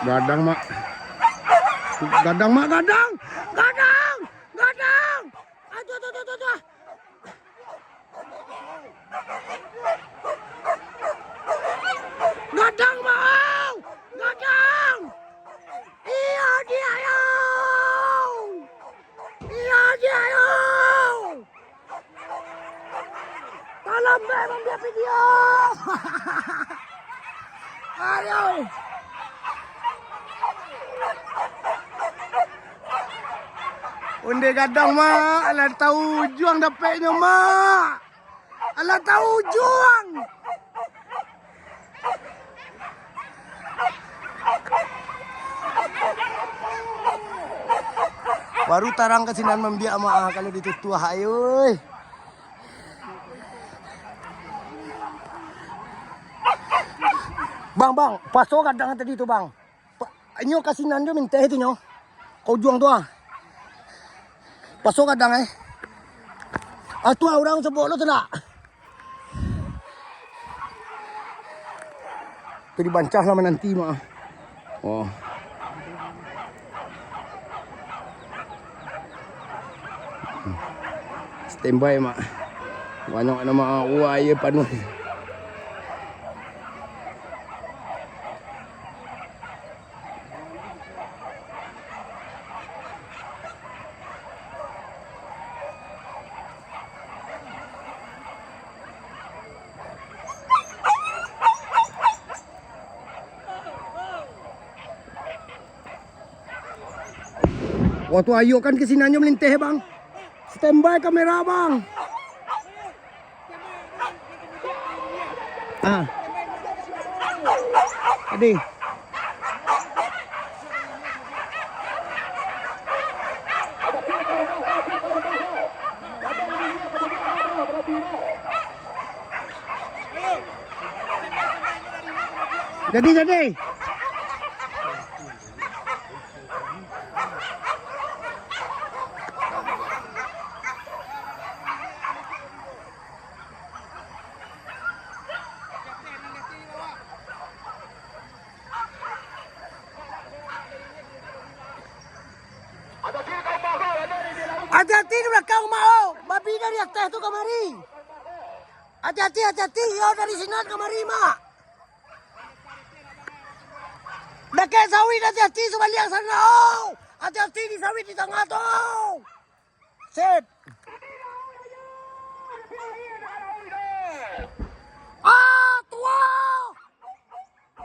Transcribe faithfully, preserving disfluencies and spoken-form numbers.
Gadang, Mak. Gadang, Mak, gadang! Gadang! Gadang! Aduh, aduh, aduh, aduh, aduh. Gadang, Mak! Gadang! Iyo, di ayo! Iyo, di ayo! Talambek mambuek video. Aduh. Onde gadang, Mak. Alah tau ujuang dapeknyo, Mak. Alah tau ujuang. Baru tarang ka sinan mambiak, Mak, ah, kalau ditutuah, ai, oi. Bang, bang, paso gadang tadi tu, bang. Pa-, inyo ka sinan jo minteh tu nyo. Ka ujuang tu, ah. Paso gadang, eh. Ah, tu, ah, urang sebok lo tu nak. Tu dibancah lah mananti, Mak. Oh. Standby, Mak. Banyak nama uai panuh. Waktu ayo kan ka sinan nyo melinteh, bang. Standby kamera, bang. Ah. Tadi. Jadi, jadi. Hati-hati di balakang, Mak, oh. Babi dari ateh tu kamari. Hati-hati, hati-hati, iyo dari sinan kamari, Mak. Dakek sawit, hati-hati, subaliak sana, oh. Hati-hati di sawit di tangah tu. Sip.